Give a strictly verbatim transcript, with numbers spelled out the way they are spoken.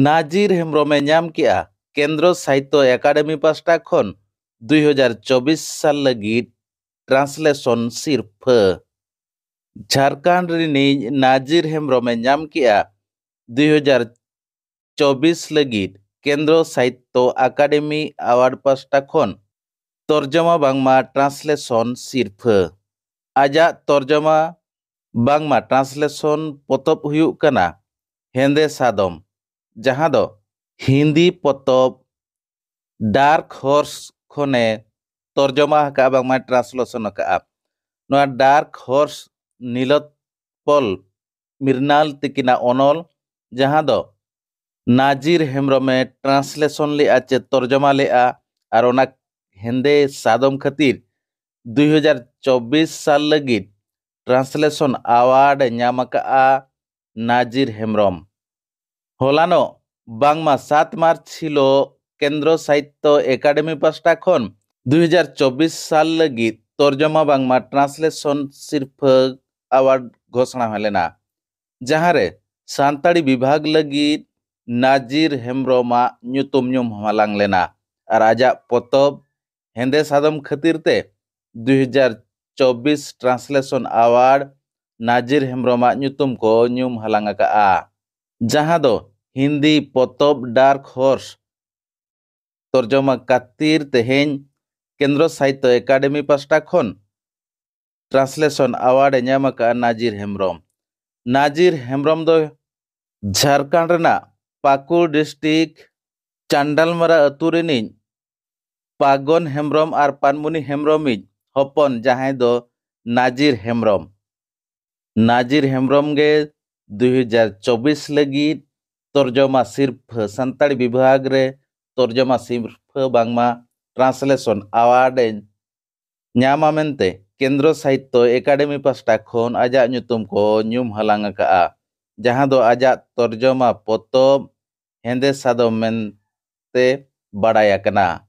ᱱᱟᱡᱤᱨ ᱦᱮᱢᱵᱽᱨᱚᱢᱮ ᱧᱟᱢ ᱠᱮᱜᱼᱟ ᱠᱮᱱᱫᱨᱚ ᱥᱟᱦᱤᱛᱛᱚ ᱮᱠᱟᱰᱮᱢᱤ ᱯᱟᱦᱴᱟ ᱠᱷᱚᱱ ᱫᱩᱭ ᱦᱟᱡᱟᱨ ᱪᱚᱵᱵᱤᱥ ᱥᱟᱞ ᱞᱟᱹᱜᱤᱫ ᱴᱨᱟᱱᱥᱞᱮᱥᱚᱱ ᱥᱤᱨᱯᱷᱟᱹ᱾ ᱡᱷᱟᱲᱠᱷᱚᱸᱰ ᱨᱤᱱᱤᱡ ᱱᱟᱡᱤᱨ ᱦᱮᱢᱵᱽᱨᱚᱢᱮ ᱧᱟᱢ ᱠᱮᱜᱼᱟ ᱫᱩᱭ ᱦᱟᱡᱟᱨ ᱪᱚᱵᱵᱤᱥ ᱞᱟᱹᱜᱤᱫ ᱠᱮᱱᱫᱨᱚ ᱥᱟᱦᱤᱛᱛᱚ ᱟᱠᱟᱰᱮᱢᱤ ᱟᱣᱟᱨᱰ ᱯᱟᱦᱴᱟ ᱠᱷᱚᱱ ᱛᱚᱨᱡᱚᱢᱟ ᱵᱟᱝᱢᱟ ᱴᱨᱟᱱᱥᱞᱮᱥᱚᱱ ᱥᱤᱨᱯᱷᱟᱹ᱾ ᱟᱡᱟᱜ ᱛᱚᱨᱡᱚᱢᱟ ᱵᱟᱝᱢᱟ ᱴᱨᱟᱱᱥᱞᱮᱥᱚᱱ ᱯᱚᱛᱚᱵ ᱦᱩᱭᱩᱜ ᱠᱟᱱᱟ ᱦᱮᱸᱫᱮ ᱥᱟᱫᱚᱢ, ᱡᱟᱦᱟᱸ ᱫᱚ ᱦᱤᱱᱫᱤ ᱯᱚᱛᱚᱵ ᱰᱟᱨᱠ ᱦᱚᱨᱥ ᱠᱷᱚᱱᱮ ᱛᱚᱨᱡᱚᱢᱟ ᱟᱠᱟᱫᱼᱟ, ᱵᱟᱝᱢᱟ ᱴᱨᱟᱱᱥᱞᱮᱥᱚᱱ ᱟᱠᱟᱫᱼᱟ᱾ ᱱᱚᱣᱟ ᱰᱟᱨᱠ ᱦᱚᱨᱥ ᱱᱤᱞᱚᱛᱯᱚᱞ ᱢᱤᱨᱱᱟᱞ ᱛᱤᱠᱤᱱᱟᱜ ᱚᱱᱚᱞ, ᱡᱟᱦᱟᱸ ᱫᱚ ᱱᱟᱡᱤᱨ ᱦᱮᱢᱵᱽᱨᱚᱢᱮ ᱴᱨᱟᱱᱥᱞᱮᱥᱚᱱ ᱞᱮᱫᱼᱟ ᱪᱮ ᱛᱚᱨᱡᱚᱢᱟ ᱞᱮᱫᱼᱟ, ᱟᱨ ᱚᱱᱟ ᱦᱮᱸᱫᱮ ᱥᱟᱫᱚᱢ ᱠᱷᱟᱹᱛᱤᱨ ᱫᱩᱭ ᱦᱟᱡᱟᱨ ᱪᱚᱵᱵᱤᱥ ᱥᱟᱞ ᱞᱟᱹᱜᱤᱫ ᱴᱨᱟᱱᱥᱞᱮᱥᱚᱱ ᱟᱣᱟᱨᱰ ᱮ ᱧᱟᱢ ᱟᱠᱟᱫᱼᱟ ᱱᱟᱡᱤᱨ ᱦᱮᱢᱵᱽᱨᱚᱢ᱾ ᱦᱚᱞᱟᱱᱚᱜ ᱵᱟᱝᱢᱟ ᱥᱟᱛ ᱢᱟᱨᱪ ᱦᱤᱞᱳᱜ ᱠᱮᱱᱫᱨᱚ ᱥᱟᱦᱤᱛᱛᱚ ᱮᱠᱟᱰᱮᱢᱤ ᱯᱟᱦᱴᱟ ᱠᱷᱚᱱ ᱫᱩᱭ ᱦᱟᱡᱟᱨ ᱪᱚᱵᱵᱤᱥ ᱥᱟᱞ ᱞᱟᱹᱜᱤᱫ ᱛᱚᱨᱡᱚᱢᱟ ᱵᱟᱝᱢᱟ ᱴᱨᱟᱱᱥᱞᱮᱥᱚᱱ ᱥᱤᱨᱯᱷᱟᱹ ᱟᱣᱟᱨᱰ ᱜᱷᱳᱥᱚᱱᱟ ᱦᱩᱭ ᱞᱮᱱᱟ, ᱡᱟᱦᱟᱸᱨᱮ ᱥᱟᱱᱛᱟᱲᱤ ᱵᱤᱵᱷᱟᱜᱽ ᱞᱟᱹᱜᱤᱫ ᱱᱟᱡᱤᱨ ᱦᱮᱢᱵᱽᱨᱚᱢᱟᱜ ᱧᱩᱛᱩᱢ ᱧᱩᱢ ᱦᱟᱞᱟᱝ ᱞᱮᱱᱟ ᱟᱨ ᱟᱡᱟᱜ ᱯᱚᱛᱚᱵ ᱦᱮᱸᱫᱮ ᱥᱟᱫᱚᱢ ᱠᱷᱟᱹᱛᱤᱨ ᱛᱮ ᱫᱩᱭ ᱦᱟᱡᱟᱨ ᱪᱚᱵᱵᱤᱥ ᱴᱨᱟᱱᱥᱞᱮᱥᱚᱱ ᱟᱣᱟᱨᱰ ᱱᱟᱡᱤᱨ ᱦᱮᱢᱵᱽᱨᱚᱢᱟᱜ ᱧᱩᱛᱩᱢ ᱠᱚ ᱧᱩᱢ ᱦᱟᱞᱟᱝ ᱟᱠᱟᱫᱼᱟ, ᱡᱟᱦᱟᱸ ᱫᱚ ᱦᱤᱱᱫᱤ ᱯᱚᱛᱚᱵ ᱰᱟᱨᱠ ᱦᱚᱨᱥ ᱛᱚᱨᱡᱚᱢᱟ ᱠᱷᱟᱹᱛᱤᱨ ᱛᱮᱦᱮᱧ ᱠᱮᱱᱫᱨᱚ ᱥᱟᱦᱤᱛᱛᱚ ᱮᱠᱟᱰᱮᱢᱤ ᱯᱟᱦᱴᱟ ᱠᱷᱚᱱ ᱴᱨᱟᱱᱥᱞᱮᱥᱚᱱ ᱟᱣᱟᱨᱰ ᱮ ᱧᱟᱢ ᱟᱠᱟᱫᱼᱟ ᱱᱟᱡᱤᱨ ᱦᱮᱢᱵᱽᱨᱚᱢ᱾ ᱱᱟᱡᱤᱨ ᱦᱮᱢᱵᱽᱨᱚᱢ ᱫᱚ ᱡᱷᱟᱲᱠᱷᱚᱸᱰ ᱨᱮᱱᱟᱜ ᱯᱟᱹᱠᱩᱲ ᱰᱤᱥᱴᱨᱤᱠᱴ ᱪᱟᱱᱰᱟᱞᱢᱟᱨᱟ ᱟᱹᱛᱩ ᱨᱤᱱᱤᱡ ᱯᱟᱜᱚᱱ ᱦᱮᱢᱵᱽᱨᱚᱢ ᱟᱨ ᱯᱟᱱᱢᱩᱱᱤ ᱦᱮᱢᱵᱽᱨᱚᱢᱤᱡ ᱦᱚᱯᱚᱱ, ᱡᱟᱦᱟᱸᱭ ᱫᱚ ᱱᱟᱡᱤᱨ ᱦᱮᱢᱵᱽᱨᱚᱢ᱾ ᱱᱟᱡᱤᱨ ᱦᱮᱢᱵᱽᱨᱚᱢ ᱜᱮ ᱫᱩᱭ ᱦᱟᱡᱟᱨ ᱪᱚᱵᱵᱤᱥ ᱞᱟᱹᱜᱤᱫ ᱛᱚᱨᱡᱚᱢᱟ ᱥᱤᱨᱯᱷᱟᱹ, ᱥᱟᱱᱛᱟᱲᱤ ᱵᱤᱵᱷᱟᱜᱽ ᱨᱮ ᱛᱚᱨᱡᱚᱢᱟ ᱥᱤᱨᱯᱷᱟᱹ ᱵᱟᱝᱢᱟ ᱴᱨᱟᱱᱥᱞᱮᱥᱚᱱ ᱟᱣᱟᱨᱰ ᱮ ᱧᱟᱢᱟ ᱢᱮᱱᱛᱮ ᱠᱮᱱᱫᱨᱚ ᱥᱟᱦᱤᱛᱛᱚ ᱮᱠᱟᱰᱮᱢᱤ ᱯᱟᱦᱴᱟ ᱠᱷᱚᱱ ᱟᱡᱟᱜ ᱧᱩᱛᱩᱢ ᱠᱚ ᱧᱩᱢ ᱦᱟᱞᱟᱝ ᱟᱠᱟᱫᱼᱟ, ᱡᱟᱦᱟᱸ ᱫᱚ ᱟᱡᱟᱜ ᱛᱚᱨᱡᱚᱢᱟ ᱯᱚᱛᱚᱵ ᱦᱮᱸᱫᱮ ᱥᱟᱫᱚᱢ ᱢᱮᱱᱛᱮ ᱵᱟᱲᱟᱭ ᱟᱠᱟᱱᱟ᱾